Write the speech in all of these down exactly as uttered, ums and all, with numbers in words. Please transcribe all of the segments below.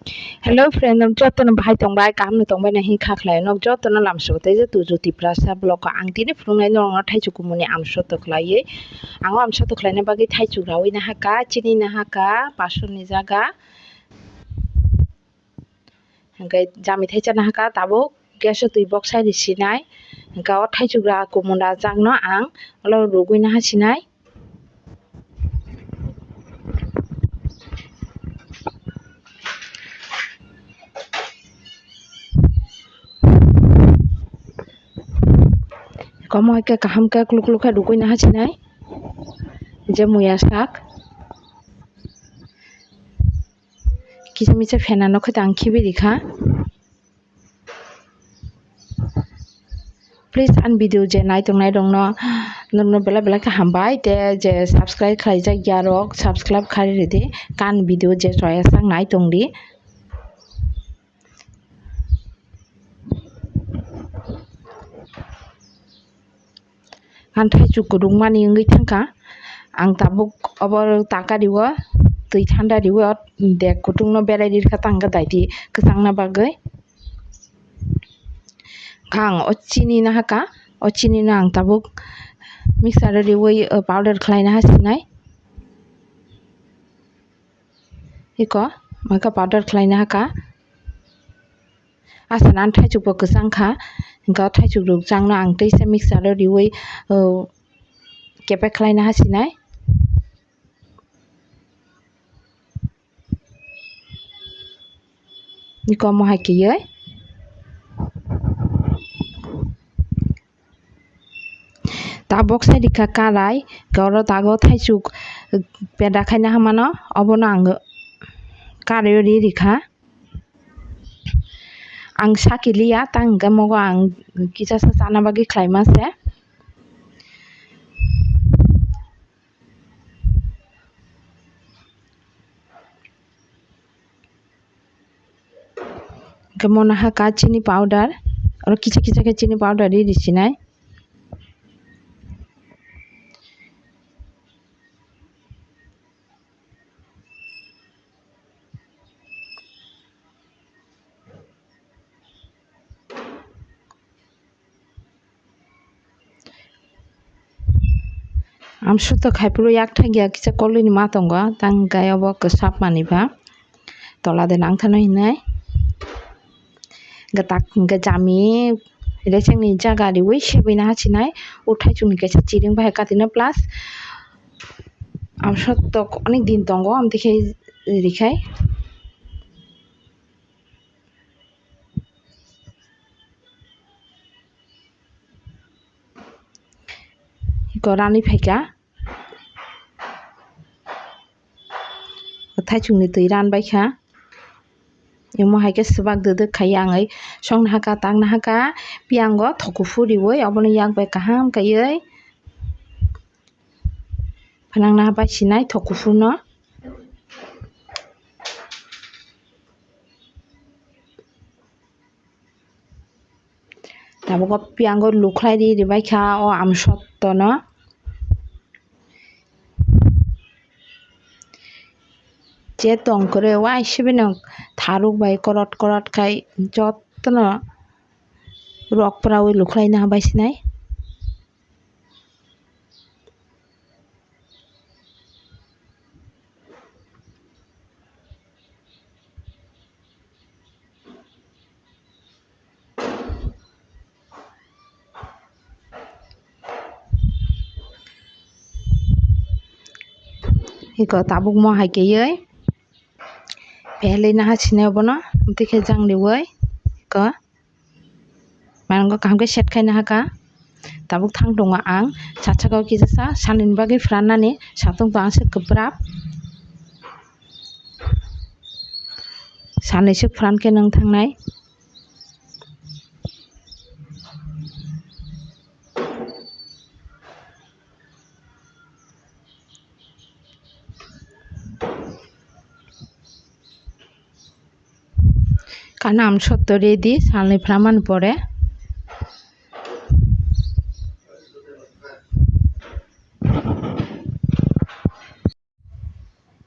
Hello friend, nok jotono bahai tongbai, kaham no tongbai na hin kha khlai. Nok jotono lamsao tei je tuju Tiprasa vlog o ang tini phunuknai norokno thaichuk kumuni amsoto khlaiwi. Ang o amsoto khlaina bagwi thaichuk rawi nahaka, chini nahaka, pasuni jaga. Hingke jami thaicha nahaka tabuk gas o twi boksai risinai. Hingke o thaichuk ra kumunda jakno ang olo rugwi naha sinai. Komo hai khe kaham khe kluk kluk khe rugwi naha sinai je muya sak. Kisa misa phena no khe tang khibi rikha. Please, ani video je nai tongnai rokno, norokno belai belai khe hambai, tei je subscribe khlaijak ya rok, subscribe khai ridi, ani video je choya sak nai tongdi. Ang thaichuk kwdwkmani wngwi thangkha. Ang tabuk obo taka riwo, twi thanda riwo, dek kutung no berai rirkha tangkha daiti kwchangna bagwi. Kha ang o chini nahaka, o chini no ang tabuk mixer o riwi, uh, powder khlai naha sinai. Iko, maka powder khlai nahaka. Asa nan thaichuk bo kwchang kha, hingke o thaichuk rok changno ang teisa mixer o riwi, uh, kepek khlai naha sinai. Iko mohai kiyoi. Tabok sai rikha karai, oro tago thaichuk peda khaina hamano, obono ang karai o ri rikha. Ang sakiliya, tang hingke mogo ang kisa sa chana bagwi khlaima se. Hingke mono haka chini powder, oro kisa kisa khe chini powder ri risinai. Amswk to khaiphuru yak thangya kisa kolini ma tongo, tang gai obo kwsap manwi ba tola de nang thano hinwi. Gata hwnkhe jami resengni jaga riwi sebui naha sinai, o thaichukni kaisa chiring bahai katino plus amswk to onek din tongo, amtwi khe rikhai. Iko rani phaikha. Thaichukni twi ran baikha. Imo hai khe swbak dwdwk khai yang oi song nahaka, tang nahaka, piyango thokuphur riwi obono yak bai kaham kaiwi phanang naha bai sinai thokuphurno. Tabuk o piyango lukhlai ri ribaikha o amswk tono. Je tong kwrwi waisibino tharuk bai korot korot khai jotono rok pwraui lukhlai naha bai sinai. Iko tabuk mo hai khe yoi pehli naha sinai obono, amtwi khe jang riwi iko. Mango kaham khe set khai nahaka. Tabuk thang tongo ang. Sachakao kisa sa sanini bagwi phrannani satung tong ang se kwprap. Sanwi se phran khe nwng thangnai. Kana amswk to ready, salni phramani pore.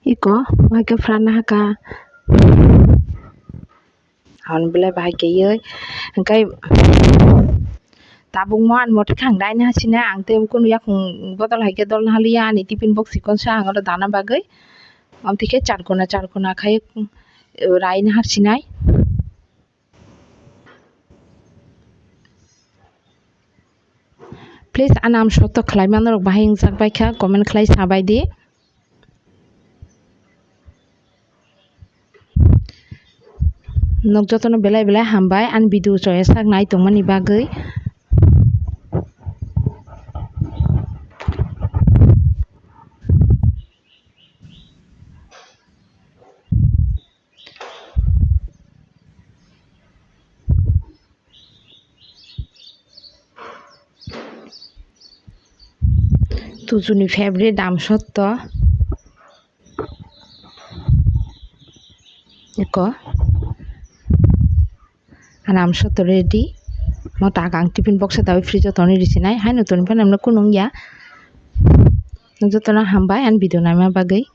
Iko, mai khe phran nahaka. Ang belai bahai keyoi. Hingke tabuk mo ani motor khe ang raina hachina, ang tei kunu yakung bodol hai khe dol nahaliya ani tiffin box sikon sa ang oro dana bagwi. Amtwi khe charkona charkona khai raina hachinai. Please, ani amsotto khlai mano rok bahai wngjak bai kha, comment khlai sa bai di. Nok jotono belai belai hambai ani video choya sak nai tongmani bagwi. Tujuni favorite amsotto. Eko. Ani amsotto ready. Mo ta ang tiffin box o dawi fridge o tonwi risinai. Haino toni phano emno kunung ya. Jotono hambai ani video naima bagwi.